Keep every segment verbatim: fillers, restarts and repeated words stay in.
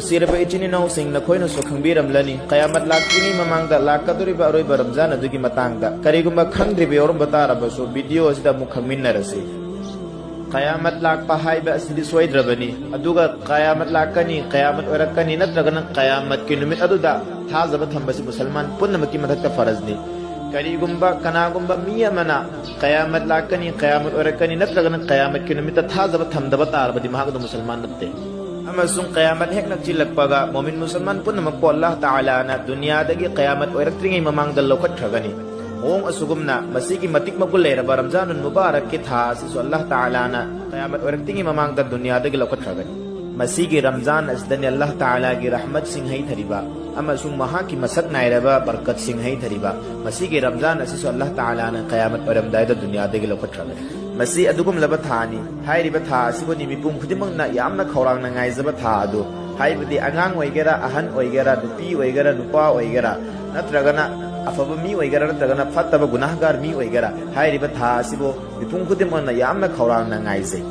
ꯅꯨꯡꯁꯤꯔꯕ ꯏꯆꯤꯟ ꯏꯅꯥꯎꯁꯤꯡ, ꯅꯈꯣꯏꯅꯁꯨ ꯈꯪꯕꯤꯔꯝꯂꯅꯤ, ꯀꯌꯥꯃꯠ ꯂꯥꯛꯇ꯭ꯔꯤꯉꯩ ꯃꯃꯥꯡꯗ ꯂꯥꯛꯀꯗꯧꯔꯤꯕ ꯑꯔꯣꯏꯕ ꯔꯝꯖꯥꯟ ꯑꯗꯨꯒꯤ ꯃꯇꯥꯡꯗ꯫ ꯀꯔꯤꯒꯨꯝꯕ ꯈꯪꯗ꯭ꯔꯤꯕ ꯌꯥꯎꯔꯝꯕ ꯇꯥꯔꯕꯁꯨ, ꯚꯤꯗꯤꯑꯣ ꯑꯁꯤꯗ ꯑꯃꯨꯛ ꯈꯪꯃꯤꯟꯅꯔꯁꯤ꯫ ꯀꯌꯥꯃꯠ ꯂꯥꯛꯄ ꯍꯥꯏꯕ ꯑꯁꯤꯗꯤ ꯁꯣꯏꯗ꯭ꯔꯕꯅꯤ꯫ ꯑꯗꯨꯒ ꯀꯌꯥꯃꯠ ꯂꯥꯛꯀꯅꯤ, ꯀꯌꯥꯃꯠ ꯑꯣꯏꯔꯛꯀꯅꯤ, ꯅꯠꯇ꯭ꯔꯒꯅ ꯀꯌꯥꯃꯠꯀꯤ ꯅꯨꯃꯤꯠ ꯑꯗꯨꯗ ꯊꯥꯖꯕ ꯊꯝꯕꯁꯤ ꯃꯨꯁꯜꯃꯥꯟ ꯄꯨꯝꯅꯃꯛꯀꯤ ꯃꯊꯛꯇ ꯐꯔꯖꯅꯤ꯫ ꯀꯔꯤꯒꯨꯝꯕ ꯀꯅꯥꯒꯨꯝꯕ ꯃꯤ ꯑꯃꯅ ꯀꯌꯥꯃꯠ ꯂꯥꯛꯀꯅꯤ, ꯀꯌꯥꯃꯠ ꯑꯣꯏꯔꯛꯀꯅꯤ, ꯅꯠꯇ꯭ꯔꯒꯅ ꯀꯌꯥꯃꯠꯀꯤ ꯅꯨꯃꯤꯠꯇ ꯊꯥꯖꯕ ꯊꯝꯗꯕ ꯇꯥꯔꯕꯗꯤ ꯃꯍꯥꯛ ꯑꯗꯨ ꯃꯨꯁꯜꯃꯥꯟ ꯅꯠꯇꯦ꯫ ꯑꯃꯁꯨꯡ ꯀꯌꯥꯃꯠ ꯍꯦꯛ ꯅꯛꯁꯤꯜꯂꯛꯄꯒ ꯃꯣꯃꯤꯟ ꯃꯨꯁꯜꯃꯥꯟ ꯄꯨꯝꯅꯃꯛꯄꯨ ꯑꯜꯂꯥꯍ ꯇꯥꯂꯥꯅ ꯗꯨꯅꯤꯌꯥꯗꯒꯤ ꯀꯌꯥꯃꯠ ꯑꯣꯏꯔꯛꯇ꯭ꯔꯤꯉꯩ ꯃꯃꯥꯡꯗ ꯂꯧꯈꯠꯈ꯭ꯔꯒꯅꯤ꯫ ꯃꯑꯣꯡ ꯑꯁꯨꯒꯨꯝꯅ ꯃꯁꯤꯒꯤ ꯃꯇꯤꯛ ꯃꯒꯨꯟ ꯂꯩꯔꯕ ꯔꯝꯖꯥꯅꯨꯜ ꯃꯨꯕꯥꯔꯛꯀꯤ ꯊꯥ ꯑꯁꯤꯁꯨ ꯑꯜꯂꯥꯍ ꯇꯥꯂꯥꯅ ꯀꯌꯥꯃꯠ ꯑꯣꯏꯔꯛꯇ꯭ꯔꯤꯉꯩ ꯃꯃꯥꯡꯗ ꯗꯨꯅꯤꯌꯥꯗꯒꯤ ꯂꯧꯈꯠꯈ꯭ꯔꯒꯅꯤ꯫ ꯃꯁꯤꯒꯤ ꯔꯝꯖꯥꯟ ꯑꯁꯤꯗꯅꯤ ꯑꯜꯂꯥꯍ ꯇꯥꯂꯥꯒꯤ ꯔꯍꯃꯠꯁꯤꯡ ꯍꯩꯊꯔꯤꯕ ꯑꯃꯁꯨꯡ ꯃꯍꯥꯛꯀꯤ ꯃꯁꯛ ꯅꯥꯏꯔꯕ ꯕꯔꯀꯠꯁꯤꯡ ꯍꯩꯊꯔꯤꯕ꯫ ꯃꯁꯤꯒꯤ ꯔꯝꯖꯥꯟ ꯑꯁꯤꯁꯨ ꯑꯜꯂꯥꯍ ꯇꯥꯂꯥꯅ ꯀꯌꯥꯃꯠ ꯑꯣꯏꯔꯝꯗꯥꯏꯗ ꯗꯨꯅꯤꯌꯥꯗꯒꯤ ꯂꯧꯈꯠꯈ꯭ꯔꯒꯅꯤ꯫ ꯃꯁꯤ ꯑꯗꯨꯒꯨꯝꯂꯕ ꯊꯥꯅꯤ꯫ ꯍꯥꯏꯔꯤꯕ ꯊꯥ ꯑꯁꯤꯕꯨꯅꯤ ꯃꯤꯄꯨꯝ ꯈꯨꯗꯤꯡꯃꯛꯅ ꯌꯥꯝꯅ ꯈꯧꯔꯥꯡꯅ ꯉꯥꯏꯖꯕ ꯊꯥ ꯑꯗꯨ, ꯍꯥꯏꯕꯗꯤ ꯑꯉꯥꯡ ꯑꯣꯏꯒꯦꯔꯥ, ꯑꯍꯟ ꯑꯣꯏꯒꯦꯔꯥ, ꯅꯨꯄꯤ ꯑꯣꯏꯒꯦꯔꯥ, ꯅꯨꯄꯥ ꯑꯣꯏꯒꯦꯔꯥ, ꯅꯠꯇ꯭ꯔꯒꯅ ꯑꯐꯕ ꯃꯤ ꯑꯣꯏꯒꯦꯔꯥ, ꯅꯠꯇ꯭ꯔꯒꯅ ꯐꯠꯇꯕ ꯒꯨꯅꯥꯍꯒꯥꯔ ꯃꯤ ꯑꯣꯏꯒꯦꯔꯥ, ꯍꯥꯏꯔꯤꯕ ꯊꯥ ꯑꯁꯤꯕꯨ ꯃꯤꯄꯨꯝ ꯈꯨꯗꯤꯡꯃꯛꯅ ꯌꯥꯝꯅ ꯈꯧꯔꯥꯡꯅ ꯉꯥꯏꯖꯩ꯫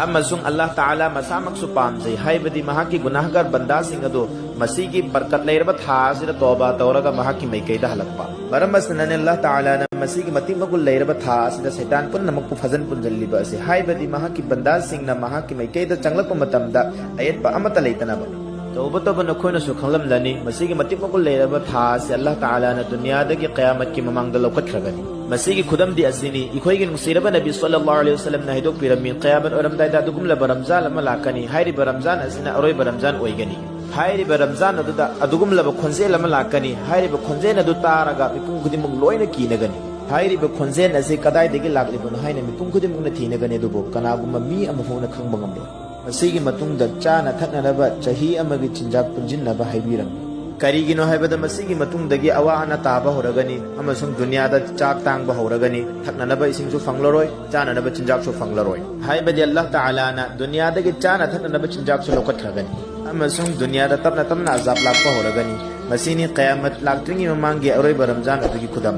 ꯑꯃꯁꯨꯡ ꯑꯜꯂꯥꯍ ꯇꯥꯂꯥ ꯃꯁꯥꯃꯛꯁꯨ ꯄꯥꯝꯖꯩ, ꯍꯥꯏꯕꯗꯤ ꯃꯍꯥꯛꯀꯤ ꯒꯨꯅꯥꯍꯒꯥꯔ ꯕꯟꯗꯥꯁꯤꯡ ꯑꯗꯨ ꯃꯁꯤꯒꯤ ꯕꯔꯀꯠ ꯂꯩꯔꯕ ꯊꯥ ꯑꯁꯤꯗ ꯇꯧꯕꯥ ꯇꯧꯔꯒ ꯃꯍꯥꯛꯀꯤ ꯃꯥꯏꯀꯩꯗ ꯍꯜꯂꯛꯄ꯫ ꯃꯔꯝ ꯑꯁꯤꯅꯅꯤ ꯑꯜꯂꯥꯍ ꯇꯥꯂꯥꯅ ꯃꯁꯤꯒꯤ ꯃꯇꯤꯛ ꯃꯒꯨꯟ ꯂꯩꯔꯕ ꯊꯥ ꯑꯁꯤꯗ ꯁꯩꯇꯥꯟ ꯄꯨꯝꯅꯃꯛꯄꯨ ꯐꯖꯟ ꯄꯨꯟꯁꯤꯜꯂꯤꯕ ꯑꯁꯤ, ꯍꯥꯏꯕꯗꯤ ꯃꯍꯥꯛꯀꯤ ꯕꯟꯗꯥꯁꯤꯡꯅ ꯃꯍꯥꯛꯀꯤ ꯃꯥꯏꯀꯩꯗ ꯆꯪꯂꯛꯄ ꯃꯇꯝꯗ ꯑꯌꯦꯠꯄ ꯑꯃꯠꯇ ꯂꯩꯇꯅꯕ꯫ ꯇꯧꯕꯇꯕꯨ ꯅꯈꯣꯏꯅꯁꯨ ꯈꯪꯂꯝꯂꯅꯤ, ꯃꯁꯤꯒꯤ ꯃꯇꯤꯛ ꯃꯒꯨꯟ ꯂꯩꯔꯕ ꯊꯥ ꯑꯁꯤ ꯑꯜꯂꯥꯍ ꯇꯥꯂꯥꯅ ꯗꯨꯅꯤꯌꯥꯗꯒꯤ ꯀꯌꯥꯃꯠꯀꯤ ꯃꯃꯥꯡꯗ ꯂꯧꯈꯠꯈ꯭ꯔꯒꯅꯤ꯫ ꯃꯁꯤꯒꯤ ꯈꯨꯗꯝꯗꯤ ꯑꯁꯤꯅꯤ, ꯑꯩꯈꯣꯏꯒꯤ ꯅꯨꯡꯁꯤꯔꯕ ꯅꯕꯤ ꯁꯜꯂꯜꯂꯥꯍꯨ ꯑꯂꯩꯍꯤ ꯋꯁꯜꯂꯝꯅ ꯍꯥꯏꯗꯣꯛꯄꯤꯔꯝꯃꯤ, ꯀꯌꯥꯃꯠ ꯑꯣꯏꯔꯝꯗꯥꯏꯗ ꯑꯗꯨꯒꯨꯝꯂꯕ ꯔꯝꯖꯥꯟ ꯑꯃ ꯂꯥꯛꯀꯅꯤ, ꯍꯥꯏꯔꯤꯕ ꯔꯝꯖꯥꯟ ꯑꯁꯤꯅ ꯑꯔꯣꯏꯕ ꯔꯝꯖꯥꯟ ꯑꯣꯏꯒꯅꯤ꯫ ꯍꯥꯏꯔꯤꯕ ꯔꯝꯖꯥꯟ ꯑꯗꯨꯗ ꯑꯗꯨꯒꯨꯝꯂꯕ ꯈꯣꯟꯖꯦꯜ ꯑꯃ ꯂꯥꯛꯀꯅꯤ, ꯍꯥꯏꯔꯤꯕ ꯈꯣꯟꯖꯦꯜ ꯑꯗꯨ ꯇꯥꯔꯒ ꯃꯤꯄꯨꯝ ꯈꯨꯗꯤꯡꯃꯛ ꯂꯣꯏꯅ ꯀꯤꯅꯒꯅꯤ꯫ ꯍꯥꯏꯔꯤꯕ ꯈꯣꯟꯖꯦꯜ ꯑꯁꯤ ꯀꯗꯥꯏꯗꯒꯤ ꯂꯥꯛꯂꯤꯕꯅꯣ ꯍꯥꯏꯅ ꯃꯤꯄꯨꯝ ꯈꯨꯗꯤꯡꯃꯛꯅ ꯊꯤꯅꯒꯅꯤ, ꯑꯗꯨꯕꯨ ꯀꯅꯥꯒꯨꯝꯕ ꯃꯤ ꯑꯃꯐꯥꯎꯅ ꯈꯪꯕ ꯉꯝꯂꯣꯏ꯫ ꯃꯁꯤꯒꯤ ꯃꯇꯨꯡꯗ ꯆꯥꯅ ꯊꯛꯅꯅꯕ ꯆꯍꯤ ꯑꯃꯒꯤ ꯆꯤꯟꯖꯥꯛ ꯄꯨꯟꯁꯤꯟꯅꯕ ꯍꯥꯏꯕꯤꯔꯝꯃꯤ꯫ ꯀꯔꯤꯒꯤꯅꯣ ꯍꯥꯏꯕꯗ ꯃꯁꯤꯒꯤ ꯃꯇꯨꯡꯗꯒꯤ ꯑꯋꯥ ꯑꯅꯥ ꯇꯥꯕ ꯍꯧꯔꯒꯅꯤ ꯑꯃꯁꯨꯡ ꯗꯨꯅꯤꯌꯥꯗ ꯆꯥꯛ ꯇꯥꯡꯕ ꯍꯧꯔꯒꯅꯤ, ꯊꯛꯅꯅꯕ ꯏꯁꯤꯡꯁꯨ ꯐꯪꯂꯔꯣꯏ, ꯆꯥꯅꯅꯕ ꯆꯤꯟꯖꯥꯛꯁꯨ ꯐꯪꯂꯔꯣꯏ꯫ ꯍꯥꯏꯕꯗꯤ ꯑꯜꯂꯥꯍ ꯇꯥꯂꯥꯅ ꯗꯨꯅꯤꯌꯥꯗꯒꯤ ꯆꯥꯅ ꯊꯛꯅꯅꯕ ꯆꯤꯟꯖꯥꯛꯁꯨ ꯂꯧꯈꯠꯈ꯭ꯔꯒꯅꯤ ꯑꯃꯁꯨꯡ ꯗꯨꯅꯤꯌꯥꯗ ꯇꯞꯅ ꯇꯞꯅ ꯑꯖꯥꯕ ꯂꯥꯛꯄ ꯍꯧꯔꯒꯅꯤ꯫ ꯃꯁꯤꯅꯤ ꯀꯌꯥꯃꯠ ꯂꯥꯛꯇ꯭ꯔꯤꯉꯩ ꯃꯃꯥꯡꯒꯤ ꯑꯔꯣꯏꯕ ꯔꯝꯖꯥꯟ ꯑꯗꯨꯒꯤ ꯈꯨꯗꯝ꯫